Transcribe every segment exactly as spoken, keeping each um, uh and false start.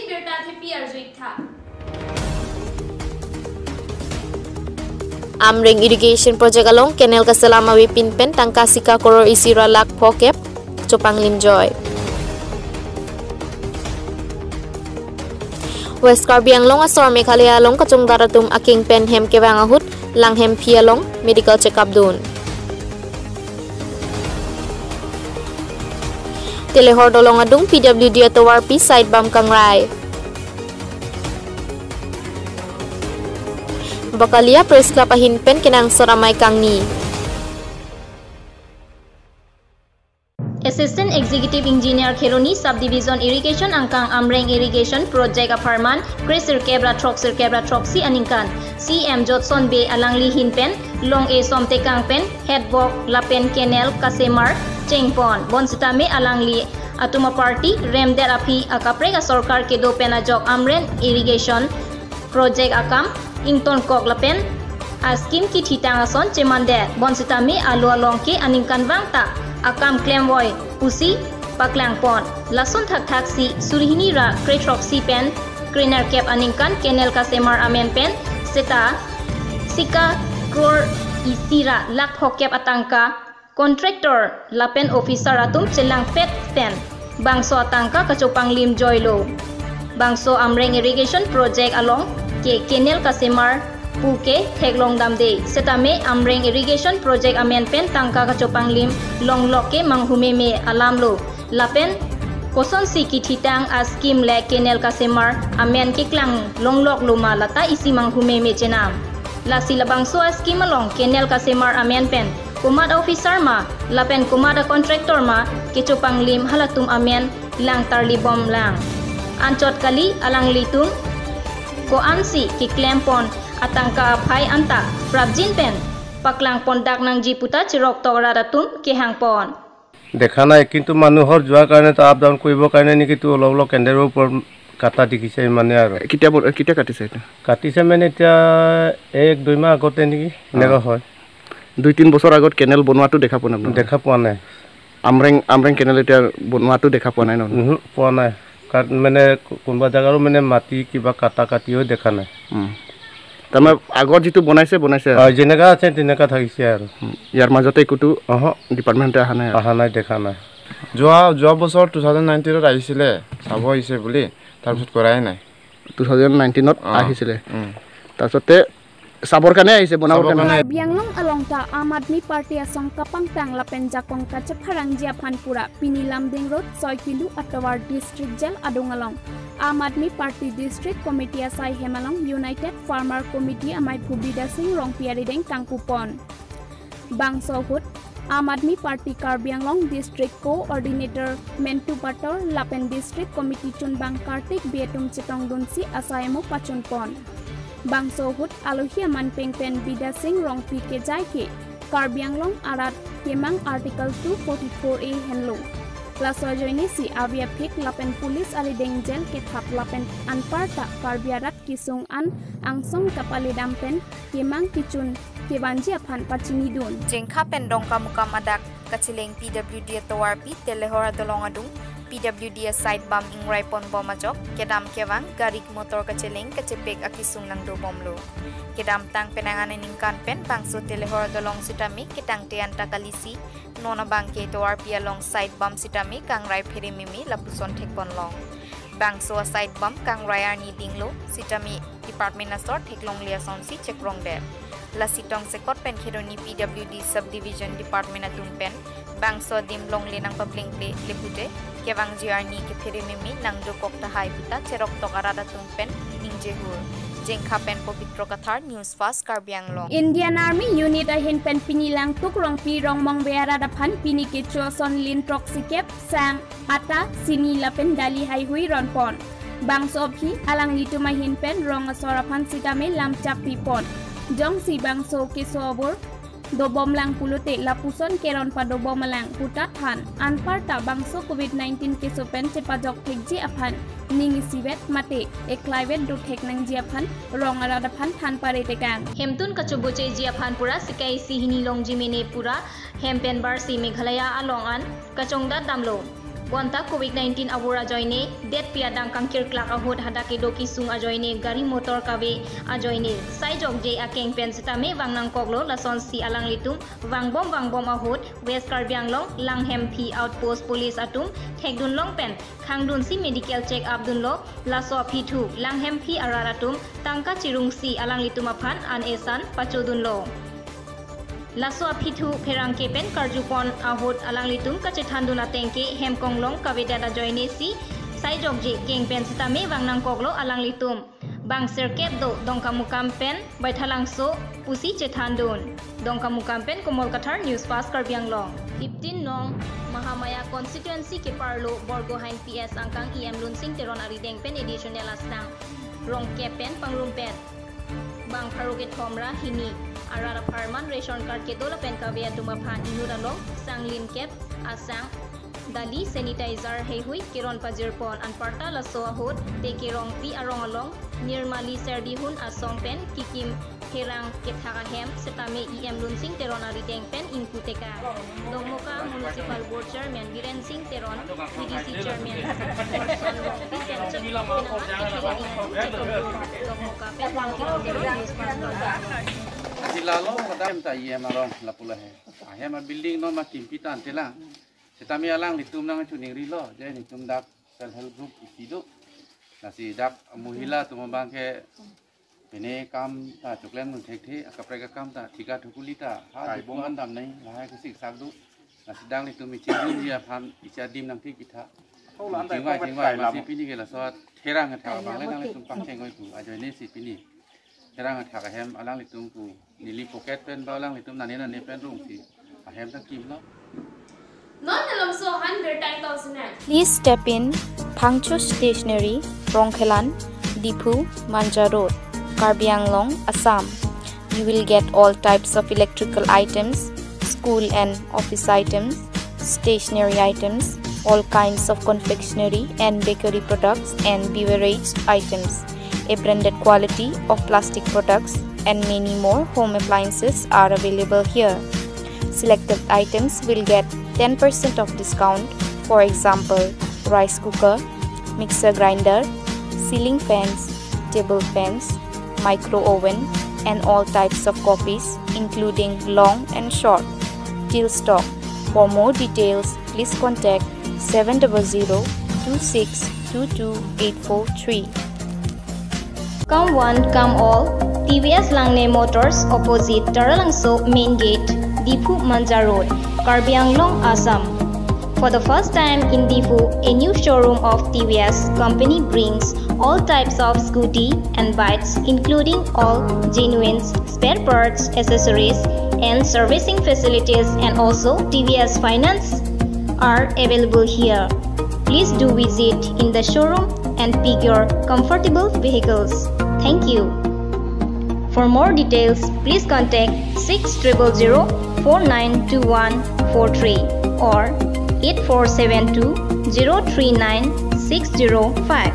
Birta thepi arjuik tha. Amreng Irrigation Project along canal kaselam avepin pen tangka sika koror isi ra lakh phokep chopanglim joi. West Karbi Anglong asor Meghalaya along kachongdat atum akeng pen hem kevang ahut Langhemphi along medical checkup dun. Telehor dolong adung P W D atovarpi side bam kangrai. Bakalia Press Club ahin pen kenangsot amei kangni. Assistant Executive Engineer Kheroni Subdivision Irrigation angkang Amreng Irrigation Project apharman kre sirkep ra throk sirkep ra throksi aningkan C M Jotson Bey alangli ahin pen long-e som tekang pen headwork lapen canal kasemar chengpon. Bonsitame alangli atum aparty remdet aphi akaprek asorkar kedo pen ajok Amreng Irrigation Project akam ingtonkok lapen ascheme kithitang ason chemandet. Bonsitame alo along ke aningkanvang ta akam klemvoi pusi paklangpon. Lason thakthaksi suri hini ra kre throksi pen kre nerkep aningkan canal kasemar amen pen seta sika koror isi ra lakh phokep atangka contractor lapen officer atum chelangpet pen bangso atangka kachopanglim joilo. Bangso Amreng Irrigation Project along ke canal kasemar pu ke theklong damde. Setame Amreng Irrigation Project amen pen tangka kachopanglim longlok ke manghumeme alamlo. Lapen kosonsi kithitang ascheme le canal kasemar amen keklang longloklo ma lata isi manghumeme chenam. Lasi labangso ascheme along canal kasemar amen pen komat officer ma lapen komat contractor ma kechopanglim halatum amen langtarlibomlang. Anchot kali alanglitum ko-ansi keklempon atangka aphai anta prapjin pen paklangpon dak nangji puta cheroktok rat atum kehangpon. দেখা নাই, কিন্তু মানুহৰ যোৱাৰ কাৰণে তো up down কৰিবৰ কাৰণে নেকি তো অলপ অলপ কেণ্ডেলৰ ওপৰত কাটা দেখিছে মানে আৰু। কেতিয়া ব-, কেতিয়া কাটিছে এইটো? কাটিছে মানে এতিয়া এক দুই মাহ আগতে নেকি এনেকুৱা অ। হয়। দুই তিনি বছৰ আগত কেনেল বনোৱাটো দেখা পোৱা নাই আপোনালোকে? দেখা পোৱা নাই। আমৰেং, আমৰেং কেনেল এতিয়া বনোৱাটো দেখা পোৱা নাই ন? উহু, পোৱা নাই। কাৰণ মানে কো-, কোনোবা জেগাৰো মানে মাটি কিবা কাটা কাটিও দেখা নাই। উম। তাৰমানে আগত যিটো বনাইছে, বনাইছে আৰু? হয়, যেনেকা আছে তেনেকা থাকিছে আৰু। উম। ইয়াৰ মাজতে একোটো অহ। ডিপাৰ্টমেণ্টে অহা নাই আৰু? অহা নাই, দেখা নাই। যোৱা, যোৱা বছৰ টু থাউজেণ্ড নাইনটিনত আহিছিলে, চাব আহিছে বুলি, তাৰপিছত কৰাই নাই। টু থাউজেণ্ড নাইনটিনত অ। আহিছিলে। উম। তাৰপিছতে চাবৰ কাৰণে আহিছে, বনাবৰ চাবৰ কাৰণে। কাৰণে। Karbi Anglong along ta Aam Aadmi Party asong kapangtang lapen jakong kachepharangji aphan pura pini Lumding Road, soi kilo atovar District Jail adung along Aam Aadmi Party District Committee asai hem along United Farmer Committee amei phu Bidya Sing Rongpi arideng kangkupon. Bangso ahut Aam Aadmi Party Karbi Anglong District Coordinator Mentu Bator lapen District Committee chunbang Kartik Bey atum chetongdunsi asai amo pachunpon. Bangso ahut alohi aman peng pen Bidya Sing Rongpi kejai ke Karbi Anglong arat kemang Article two forty-four A henlo. Laso ajoinesi avi aphik lapen police arideng jail kethap lapen anparta Karbi arat kesung an angsong kapaledam pen kemang kechun kevanji aphan pachinidun. Jengkha pen Dongkamukam adak kacheleng P W D atovarpi Telehor adolong adung P W D aside bam ingrai ponbom ajok kedam kevang gari motor kacheleng kachepek akesung nangdobomlo. Kedamtang penang aningkan pen bangso Telehor adolong sitame ketangte anta kalisi non abang ke tovarpi along side bam sitame kangrai pherememe lapuson thekponlong. Bangso aside bam kangrai arni dinglo sitame department asor theklongle asonsi chekrongdet. Lasi tongsekot pen Kheroni P W D Subdivision Department atum pen bangso adim longle nangpaplengple le pute kevangji arni kepherememe nangdokok tahai puta cheroktok arat atum pen ningjehur. Jengkha pen Pobitro Kathar, News Fast, Karbi Anglong. Indian Army unit ahin pen pini Langtuk Rongpi Rongmongve arat aphan pini kecho ason lin throksikep sang ata sini lapen dali haihui ronpon. Bangso aphi alanglitum ahin pen rong asor aphan sitame lamchak pipon. Jongsi bangso keso abor dobomlang pulote lapuson keron padobomlang puta than. Anparta bangso covid nineteen keso pen chepajok thekji aphan ning isivet mate eklaivet dothek nangji aphan rong arat aphan than pare tekang. Hemtun kachobocheji aphan pura sikai isi hini longji mene pura hem pen barsi Meghalaya along an kachongdat damlo. Bonta Covid nineteen avur ajoine, detpi adang kangkirklak ahut hadak kedo kesung ajoine, gari motor kave ajoine, saijokje akeng pen sitame vang nangkoklo, lasonsi alanglitum vangbom vangbom ahut West Karbi Anglong Langhemphi Outpost Police atum thekdunlong pen khangdunsi medical check up dunlo. Laso aphi thu Langhemphi arat atum tangka chirungsi alanglitum aphan an esan pachodunlo. Laso aphi thu pherangke pen karjupon ahut alanglitum kachethandun ateng ke hem konglong kavedet ajoine si saijokje keng pen sitame vang nangkoklo alanglitum. Bang sirkep do Dongkamukam pen Baithalangso pusi chethandun. Dongkamukam pen Komol Kathar, News Fast Karbi Anglong. Fifteen nong Mahamaya constituency keparlo Borgohain P S angkang E M Lunsing Teron arideng pen additional asnang rongkep pen pangrumpet. Bang pharo kethom ra hini arat apharman ration card kedo lapen kave atum aphan inut along sanglimkep asang dali sanitizer heihui keron pajirpon. Anparta laso ahut Tekerongpi arong along Nirmali Serdihun asong pen kikim herang kethak ahem setame E M Lunsing Teron arideng pen ingpu teka. Dokmoka Municipal Board Chairman Biren Singh Teron, V D C Chairman Korson Rongpi pen chek pinang Dokmoka pen Teron News Fast Karbi Anglong. Asi lalo kadam ta E M arong lapu lahei. Ahem a building no ma kimpi tan telang. Setame alanglitum nangchuningrilo, je nelitum dak self help group isi do. Lasi dak mohila atum abang ke pine kam ta choklem nung thekthe, akaprek akam ta thika thukuli ta ha dibong an dam nai, lahai ke siksak do. Lasi dak nelitum ichingdunji aphan ichadim nangthik itha. Chingvai chingvai masi pini ke laso therang athak abang le nanglitum pangcheng oi pu ajoine si pini therang athak ahem alanglitum pu neli pocket pen ba alanglitum nane nane pen rungsi ahem ta kimlo. Non along so hundred ten thousand and Please step in Phangcho Stationery, Rongkhelan, Diphu, Manja Road, Karbi Anglong, Assam. You will get all types of electrical items, school and office items, stationery items, all kinds of confectionery and bakery products and beverage items. A branded quality of plastic products and many more home appliances are available here. Selected items will get ten percent of discount, for example, rice cooker, mixer grinder, ceiling fans, table fans, micro oven, and all types of copies, including long and short. Till stock. For more details, please contact seven double zero two six two two eight four three. Come one, come all. T V S Langne Motors, opposite Taralangso Main Gate, Diphu Manja Road, Karbi Anglong, Assam. For the first time in Diphu, a new showroom of T V S company brings all types of scooty and bikes, including all genuine spare parts, accessories, and servicing facilities, and also T V S finance are available here. Please do visit in the showroom and pick your comfortable vehicles. Thank you. For more details, please contact six triple zero four nine two one four three or eight four seven two zero three nine six zero five.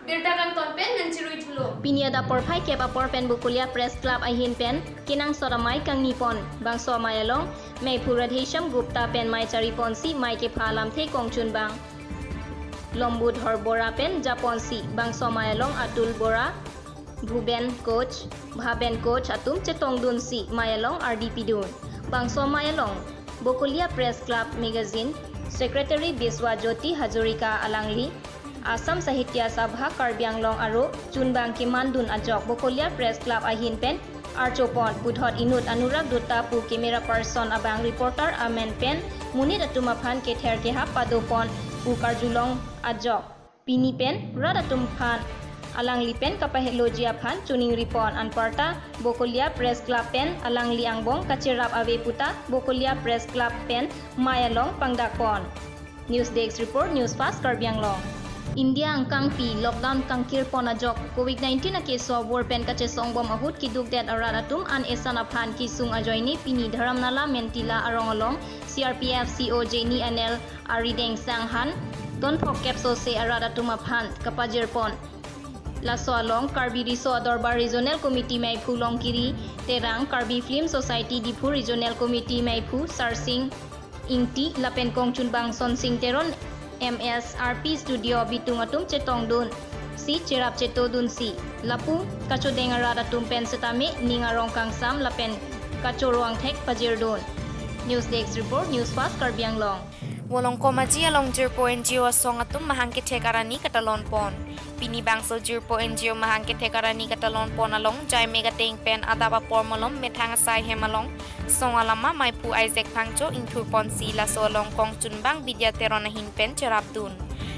Birta kangton pen nangchirui thulo. Pini adap porphai kep apor pen Bokolia Press Club ahin pen kenangsot amei kangnipon. Bangso amei along Meiphu Radheshyam Gupta pen mei chariponsi mei kepha alamthe kongchunbang Lombut Hor Bora pen japonsi, bangso amei along Atul Bora, Bhuben Koch, Bhaben Koch atum chetongdunsi mei along ardi pidun. Bangso amei along Bokolia Press Club Magazine Secretary Biswa Jyoti Hazarika alangli, Assam Sahitya Sabha Karbi Anglong aro chunbang kemandun ajok Bokolia Press Club ahin pen archopon puthot inut Anurag Dutta pu camera person abang reporter amen pen monit atum aphan kether kehap padopon pu karjulong ajok. Pini pen rat atum aphan alangli pen kapaheloji aphan choningripon. Anparta Bokolia Press Club pen alangli angbong kacherap ave puta Bokolia Press Club pen mei along pangdakpon. News Desk Report, News Fast Karbi Anglong. India angkangpi lockdown kangkirpon ajok, Covid nineteen akeso avur pen kachesongbom ahut kidukdet arat atum an esan aphan kesung ajoine pini Dharamnala Mentila arong along C R P F C O Jenny Anel arideng sanghan tonphok kep sose arat atum aphan kapajirpon. Laso along Karbi Riso Adorbar Regional Committee Meiphu Longkiri Terang, Karbi Film Society Diphu Regional Committee Meiphu Sarsing Ingti lapen kongchunbang Sonsing Teron M S R P studio bitung atum chetongdun si cherap chetodun si lapu kachodeng arat atum pen setame ning arong kangsam lapen kachoro angthek pajirdun. News Desk Report, News Fast Karbi Anglong. Volongkom Aji along jirpo N G O asong atum mahang kethek arani katalon pon. Pini bangso jirpo N G O mahang kethek arani katalon pon along jaime kateng pen adap apor malom methang asai hem along song alama maiphu Isaac Phangcho ingthur pon si laso along kongchunbang Bidya Teron ahin pen cherapdun.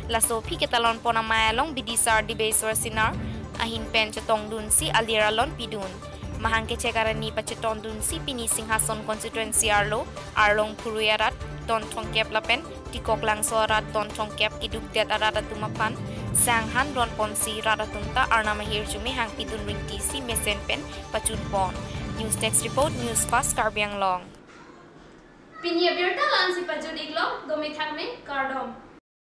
Laso aphi ketalon pon amei along bidisar Dibeswar Sinar ahin pen chetongdun si alir alon pidun. Mahang kethek arani pachetondun si pini Singhason constituency arlo Arlong Phurui arat ton thongkep lapen Tikok Langso arat ton thongkep idukdet arat atum aphan sang han ron pon si rat atum ta Arnam ahirjume hangpidun ringti si mesen pen pachun pon. News Desk Report, News Fast Karbi Anglong. Pini abirta la-an si pajut-iklo, dome thakme, kardom.